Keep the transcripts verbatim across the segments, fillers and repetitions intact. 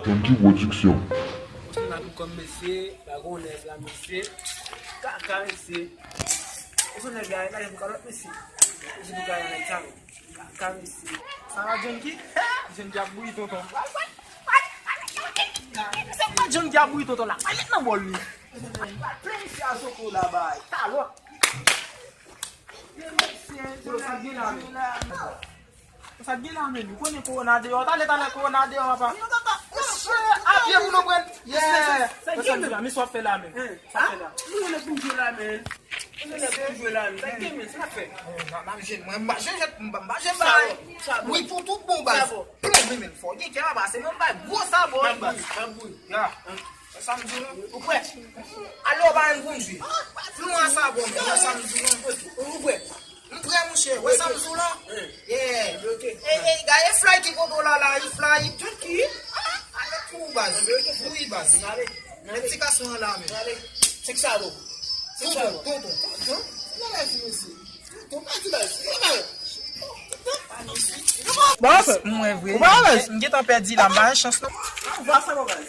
Funky Production. N ap kòm mesye, pa gon nèg la mesye. Kaka mesye. Ou se nèg la, gade pou kalòt mesye. Mesye pou kalòt nèg sa. Kaka mesye. Sa va John ki? John ki ap bouyi tonton. Se pa John ki ap bouyi tonton la. Pa met nan bòl li. Plen mesye a soko la bay. Talòt. Mesye, John ap bouyi la. Sa k gen la menm? Ou konnen kowona deyò. Talè, talè, kowona deyò, papa. Mesye, a pye pou nou pran. Yeah. Sa k gen menm? Mesye, w ap fè la menm. Sa k fè la? Mwen lè pou jwe la menm. Mwen lè pou jwe la menm. Sa k gen menm? Sa k fè? M ap jwenn mwen. M pa jwenn jwèt, m pa jwenn bay. Wi, pou tout bon baz. Plonbe menm fò. Gen kè papa, se menm bay gwo sabò. M ap bouyi, m ap bouyi. Ya. Wè sa m di w lan? Ou prè? Ale w pa menm konn jwe. Flou a sabò, wè sa m di w lan? Ou prè? M prè, monchè. Wè sa m di w lan? Yeah. E, e, gade fly ki kote w la, la, e fly. Tout ki? Ale tou, baz. Wi, baz. Met ti gason an la, men. Chèk sa, bro. Tonton, tonton, tonton. Nan la di mesye. Tonton, pa di la. Baz, mwen vre. Ou pa alèz? M gentan pèdi la, m pa gen chans non. Ou pa sa, baz.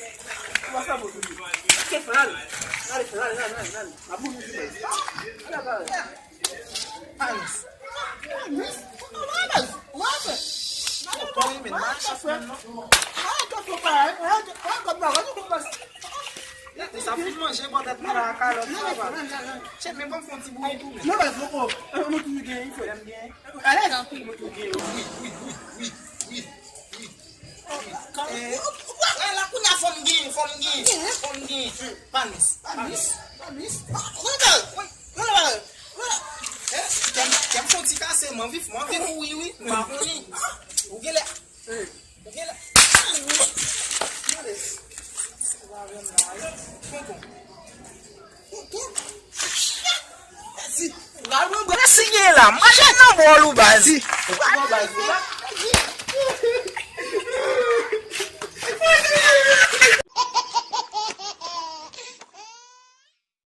Ou pa sa, baz. Fè l. Ale, fè l, ale, ale, ale, ale. Mabou nou di baz. Ale, ale. Panis. Panis. Ou pa alèz. Ou pa fè. Ou pa renmen nan chèf menm non. Sa fin manje bò tèt mwen la kalòt sa va. Chèf men ban m fè yon ti bouyi tou men. Non, baz, non, oh. Mwen toujou genyen, frè m genyen. Alèz anpil, mwen toujou genyen. Wi, wi, wi, wi, wi, wi. Wè la kounye a fò m genyen, fò m genyen, fò m genyen. Panis, panis, panis. Kè m, kè m fè yon ti kase, m anvi, m anvi kouri wi, m pa konnen. Ou genlè, ou genlè. Tonton. Tonton. Mèsi. Mèsi gen la, m pa jwenn nan bòl ou baz. Ou pa nan bòl baz.